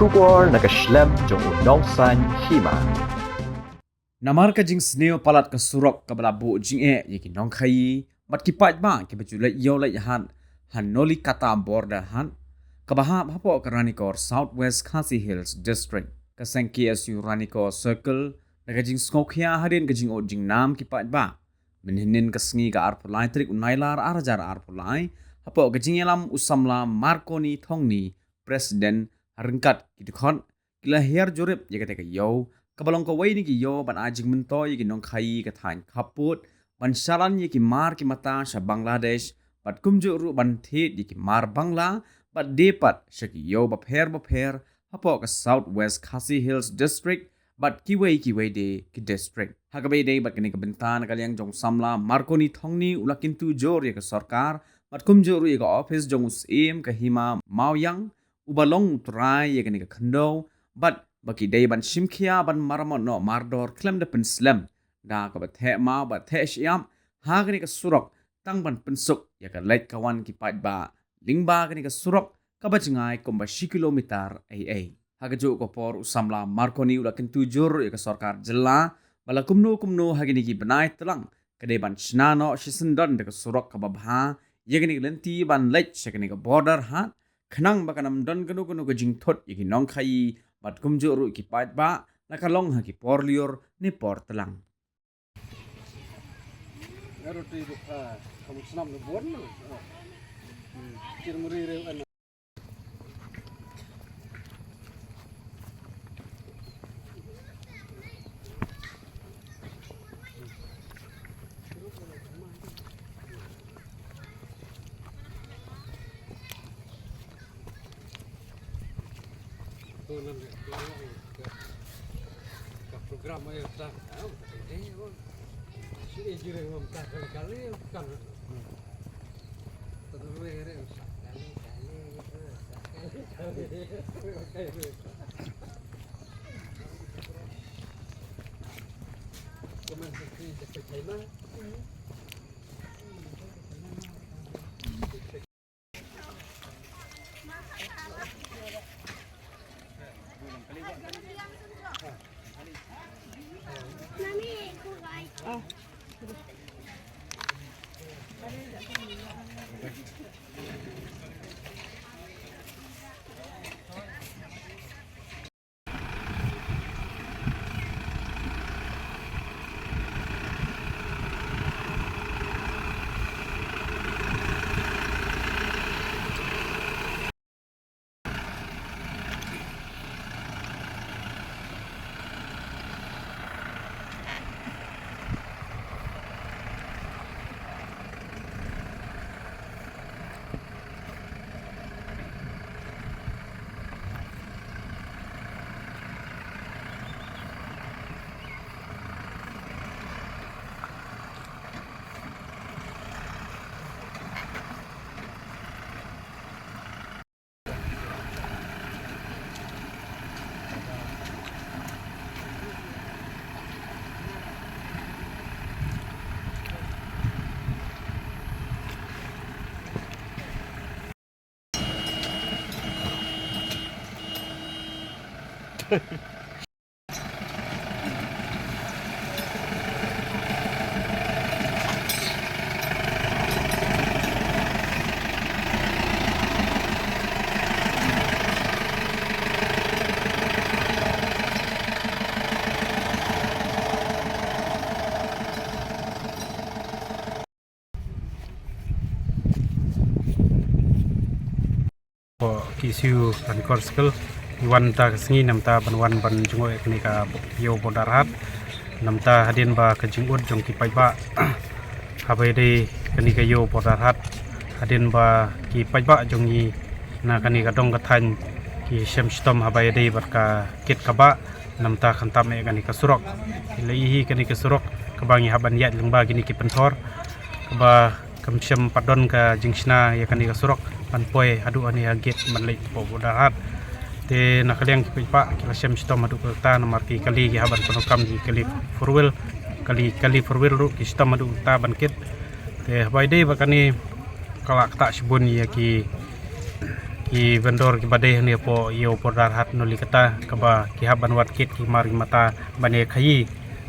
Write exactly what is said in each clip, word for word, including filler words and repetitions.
Khubor na ka shlem jong u nongsaiñ hima. Namar ka jingsniew palat ka surok kaba la buh jingeh ïa ki nongkhaïi bad ki paidbah kiba ju leit ïew leit hat ha Nolikata Border Haat kaba hap hapoh ka Ranikor, South West Khasi Hills District. Ka seng K S U Ranikor Circle da ka jingsngewkhia hadien ka jingud jingnam ki paidbah mynhynnin ka sngi ka arphew lai tarik u Nailar ar hajar arphew lai, hapoh ka jingïalam u samla Marconi Thongni, President, ha ryngkat ki dkhot, ki la hiar jurip ïa kata ka ïew kaba long kawei na ki ïew ban ai jingmyntoi ïa ki nongkhaïi ka thaiñ khappud ban shalan ïa ki mar ki mata sha Bangladesh bad kumjuh ruh ban thied ïa ki mar Bangla bad die pat sha ki ïew bapher bapher hapoh ka South West Khasi Hills District bad kiwei kiwei de ki district. Ha kaba ïadei bad kane ka bynta, na ka liang jong u samla Marconi Thongni u la kyntu jur ïa ka sorkar bad kumjuh ruh ïa ka ophis jong u Syiem ka hima Mawiang, uba long u trai ïa kane ka khyndew bad ba ki dei ban shimkhia ban maramot noh mardor khlem da pynslem da kaba theh maw bad theh shyiap ha kane ka surok tang ban pynsuk ïa ka leit ka wan ki paidbah lyngba kane ka surok kaba jngai kumba shi kilometer ei ei. Ha kajuh ka por u samla Marconi u la kyntu jur ïa ka sorkar jylla ba la kumno kumno ha kine ki bnai tlang ka dei ban shna noh shisyndon da ka surok kaba bha ïa kane ka lynti ban leit sha kane ka border haat, khnang ba kan ym don kano kano ka jingthut ïa ki nongkhaïi bad kumjuh ruh ki paidbah, la ka long ha ki por lyiur ne por tlang. Ka program ayo ta, ah, ta dei, oh. Sini jiring ngam ta kali-kali, kan. Terus, eh, sakali-kali, sakali-kali. Kemana sih, ke China? Ko K S U Ranikor Circle, ngi wan mynta ka sngi namar ban wan ban jngoh ïa kane ka ïew border haat. Namar hadien ba ka jingud jong ki paidbah haba ïadei kane ka ïew border haat, hadien ba ki paidbah jong ngi na kane ka dong ka thaiñ ki shem shitom haba ïadei bad ka kit ka bah, namar khamtam eh kane ka surok. Ki la ïohi kane ka surok kaba ngi hap ban ïaid lyngba kine ki pynthor, kaba kam shym pat don ka jingshna ïa kane ka surok ban poi haduh hangne ha gate ban leit hapoh border haat. Te na ka liang ki paidbah ki la shem shitom haduh katta namar ki kali ki hap ban pyndonkam ki kali four wheel, kali, kali four wheel ruh ki shitom haduh katta ban kit. Te haba ïadei bad kane ka la ktah shibun ïa ki Ki vendor kiba dei hangne hapoh ïa u border haat Nulliata kaba ki hap ban wad kit ki mar ki mata ban ïa khaïi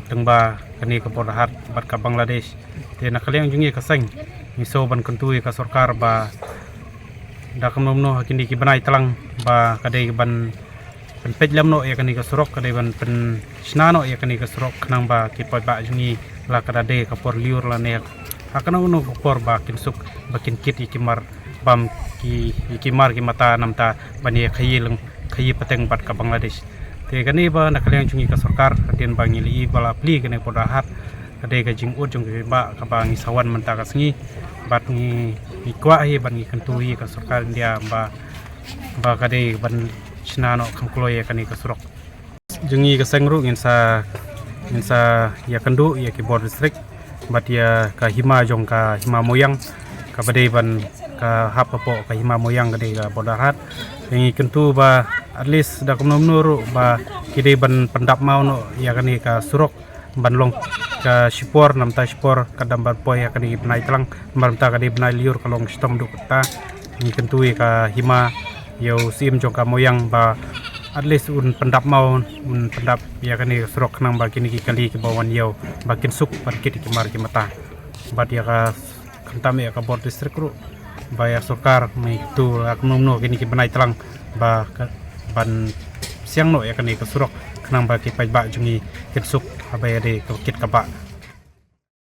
tang ba kane ka border haat bad ka Bangladesh. Te na ka liang jong ngi ka seng ngi sngew ban kyntu ïa ka sorkar ba da kumno kumno ha kine ki bnai tlang ba ka dei ban pynpeit lem noh ïa kane ka surok, ka dei ban pynshna noh ïa kane ka surok khnang ba ki paidbah jong ngi la ka da dei ka por lyiur lane ha kano kano ka por ba kin suk ba kin kit ïa ki mar bam ki ïa ki mar ki mata namta ban ïa khaïi lang khaïi pateng bad ka Bangladesh. Te kane ba na ka liang jong ngi ka sorkar hadien ba ngi la ïohi ba la plie kane ka border haat ka dei ka jingud jong ki paidbah kaba ngi sa wan mynta ka sngi bad ngi ngi kwah hi bad ngi kyntu ïa ka sorkar India ba ba ka dei ban shna noh kham kloi ïa kane ka surok. Jong ngi ka seng ruh ngin sa ngin sa ïa kynduh ïa ki bor district bad ïa ka hima jong ka hima Moyang kaba dei ban ka hap hapoh ka hima Moyang ka dei ka border haat. Ngi kyntu ba at least da kumno kumno ruh ba ki dei ban pyndap maw noh ïa kane ka surok ban long ka shipor namta shipor ka dam ban poi ha kane bnai tlang namta ka dei bnai lyiur ka long shitom duk ta. Ngi kyntu ïa ka hima ïa u Syiem jong ka Moyang ba at least un pyndap maw un pyndap ïa kane ka surok khnang ba kine ki kali kiba wan ïew ba kin suk ban kit ki mar ki mata. Bad ïa ka khamtam ïa ka bor district ruh ba ïa sorkar ngi kyntu la kumno kumno kine ki bnai tlang ba ban siang noh ïa kane ka surok khnang ba ki paidbah jong ngi kin suk haba ïa dei ka kit ka bah.